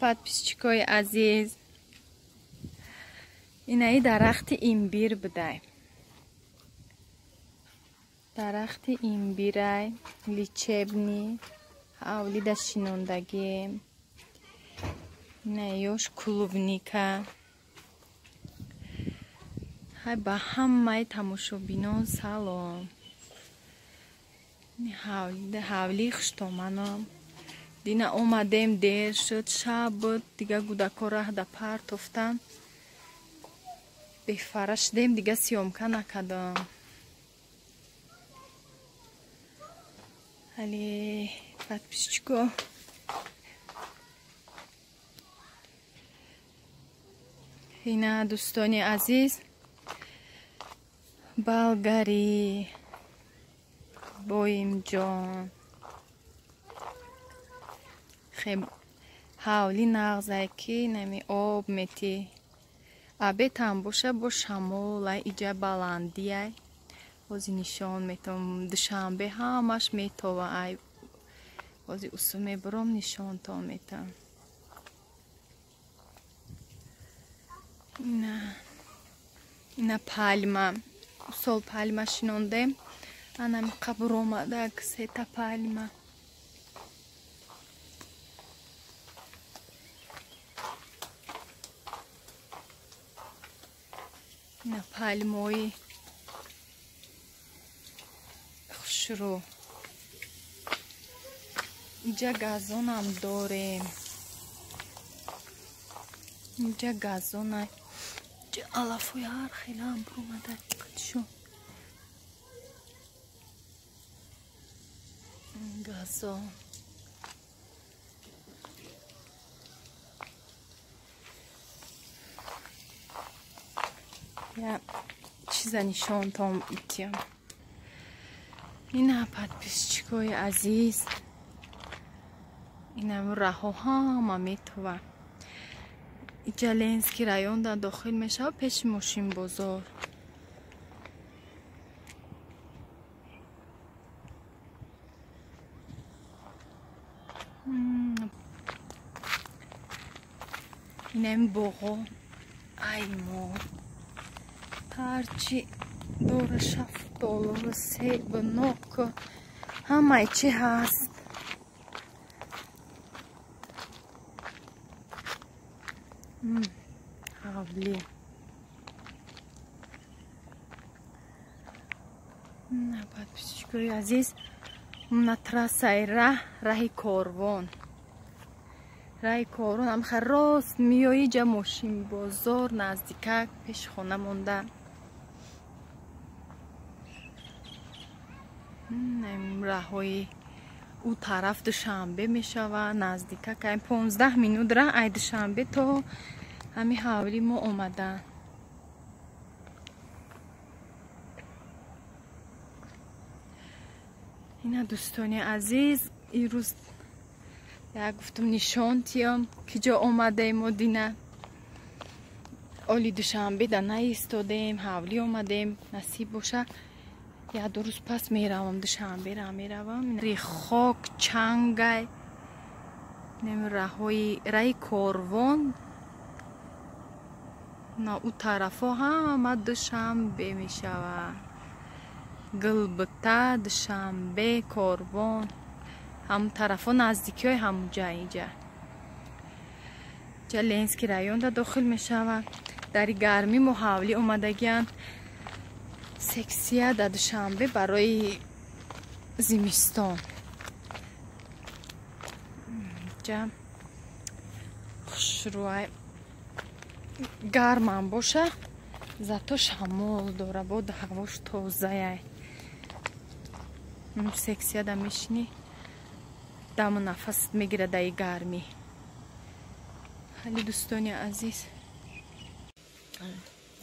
Подписчикои азиз, инаи дарахти имбир будай. Дарахти имбирай, лечебный, ҳавлида шинондагием. Инаёш клубника. Ҳай, ба ҳамаи тамошобинон салом. Ҳавлии хуштоманам. Дина омадем, дер шуд, шаб буд, дига гудако раҳда партофтан. Бефара шудем, дига съёмка накардам. Али подписчико, ина дӯстони азиз, болгари, боимҷон. Хеб, ҳавли нағзай, ки нами об метӣ. Абетам боша, бо шамолай, иҷа баландияй. Ҳози нишон метавам. Душанбе ҳамаш метова ай. Ҳози усу мебурам, нишонтон метавам. Ина пальма. Сол пальма шинондем. Анами қабр омадак, сета пальма. Ина пальмои хушрӯ. Инҷа газонам дорем. Инҷа газона. Инҷа алафои ҳар хелаам буромада қадшо. Газон. Я чиза нишонтон итиям. Ина подписчикои азиз, инам раҳо ҳама метова. Иҷа Ленинский район да дохил мешава, пеши мошинбозор. Инам боғо, ай мо ҳарчи дора, шафтолу, себу, ноку, ҳамаи чи ҳаст. Ҳавлӣ. Подписчикои азиз, на трассаи раҳ, раҳи корвон. Раҳи корвон амха рост миёи, ҷа мошинбозор наздикак, пеши хона монда. Раҳҳои ӯ тараф Душанбе мешава, наздикак, 15 минут раҳ ай Душанбе то ҳами ҳавли мо омадан. Ина дӯстони азиз, ирӯз як гуфтум нишон тиём, ки ҷо омадаем мо дина. Оли Душанбе да наистодем, ҳавлӣ омадем. Насиб боша, як ду рӯз пас меравам Душанбера, меравам. Хок чангай, раҳои раҳи корвон, на ӯ тарафо ҳама Душанбе мешава. Гулбута, Душанбе, корвон, ҳам тарафо наздикиҳои ҳамуҷа иҷа. Ҷа Ленинский район да дохил мешава. Дари гармӣ мо ҳавлӣ омадагиянд. Сексия дар Душанбе барои зимистон. Ҷа хушрӯай, гармам боша, зато шамол дора, бод ҳавош тозаяй. Сексия да мешинӣ, даму нафас мегирад даи гармӣ. Ҳали дӯстони азиз,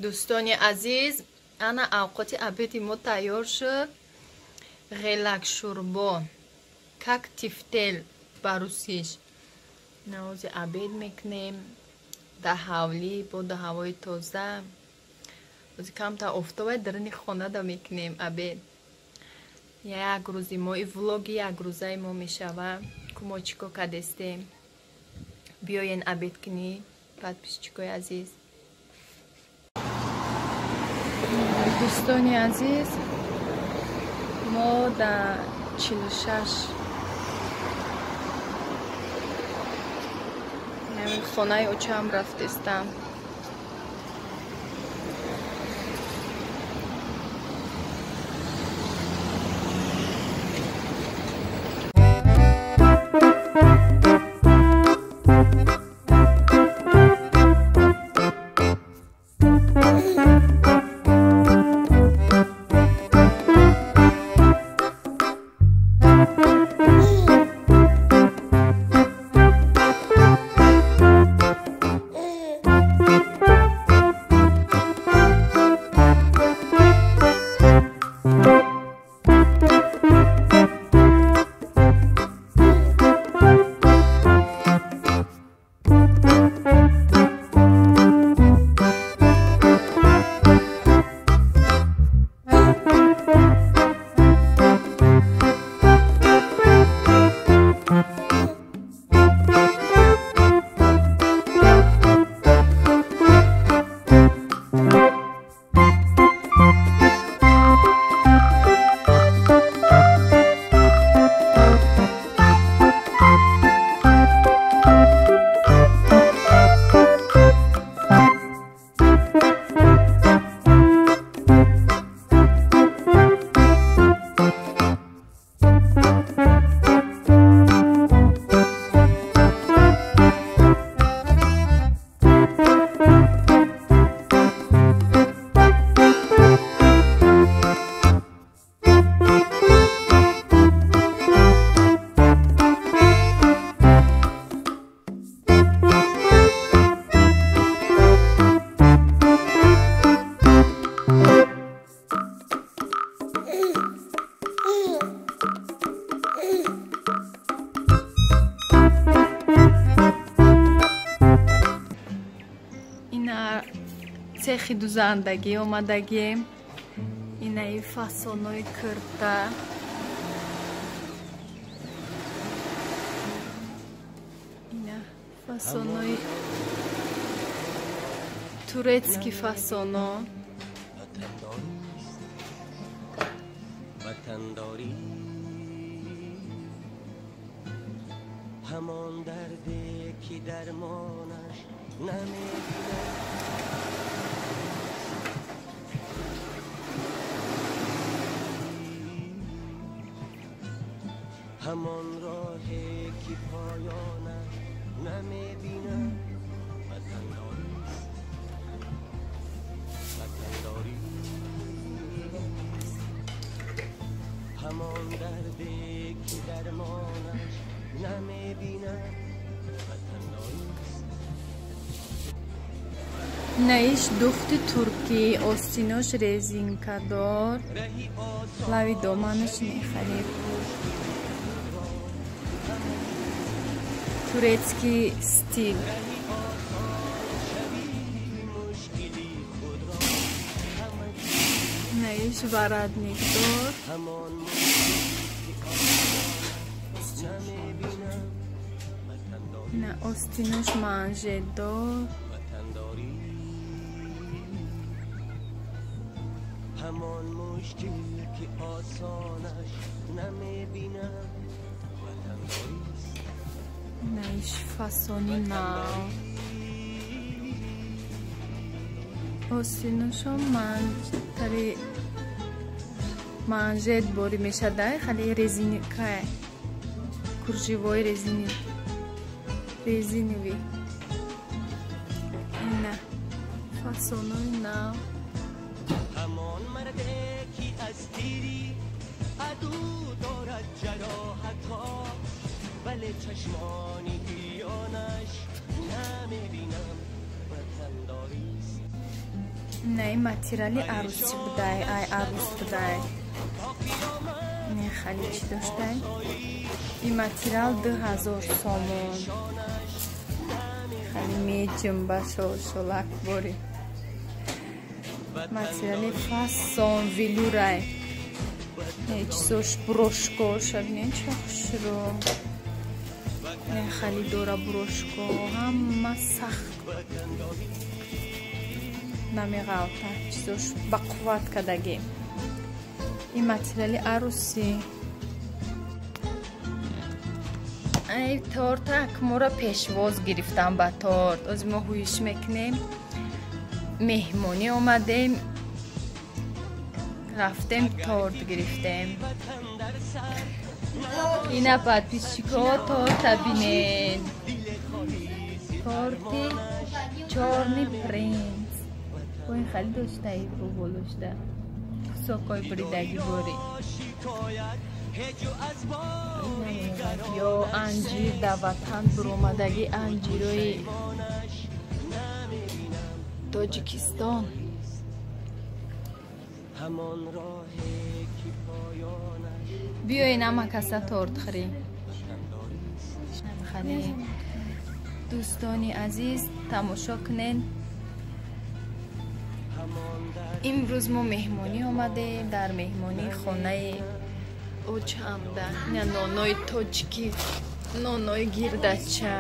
дӯстони азиз, ана авқоти обеди мо тайёр шуд. Ғелак шӯрбо, как тифтел ба русиш. Навози обед мекунем дар ҳавлӣ, боду ҳавои тоза. Ози камтар офтобай, даруни хона да мекунем обед. Як рӯзи мо, и влоги як рӯзаи мо мешава. Ку мо чӣ кор кардестем? Биёен обед кунӣ, подписчикои азиз. Дӯстони азиз, мо дар 46 хонаи очаам рафтестам. Цехи дузандагӣ омадагием. Инаи фасонои кирта. Ина фасонои турецкий фасоно. ҳамон дарде ки дармонаш намебинад. ҳамон роҳе ки поёнаш намебинад. Ватандорист, ватандорист. ҳамон дарде ки дармонаш намебинад. Ватандорист. Наиш духти туркӣ, остинош резинкадор, лави доманаш мехарид. Турецкий стиль. Наиш воротникдор. На остинош манжетдор. ҳамон мушкил ки осонаш намебинам. Ватандорист. Наиш фасони нав. Остиношо тари манжет борӣ мешадай, хали резинкае. Кружевои резини. Резиновый. Ина фасонои нав. ҳамон марде ки аз тири аду дорад ҷароҳатҳо, вале чашмони гирёнаш намебинам. Ватандорист. Наи материали арӯсӣ будай, ай арӯс будай. Не хали чӣ доштай? Ин материал 2000 сомон. Хали меҷумба шолшолак борӣ. Материали фасон велюрай. Чизош брошкоша бинен ча хушрӯ. Хали дора брошко ҳама сахт намеғалта, чизош ба қувват кардагӣ. Ин материали арӯсӣ. Ай тортак моро пешвоз гирифтам ба торт. Ози мо ҳуиш мекунем. Меҳмонӣ омадем, рафтем торт гирифтем. Ина подписчикҳо торта бинед. Торти чёрный принц. Бо ин хали доштаи боболошда. Сокои буридагӣ борӣ. Ё анҷир дар ватан буромадагӣ, анҷирои Тоҷикистон. Биёен ҳама каса торт хӯрем. Дӯстони азиз, тамошо кунед. Имрӯз мо меҳмонӣ омадем, дар меҳмонии хонаи очамда. Ина нонои тоҷикӣ, нонои гирдача.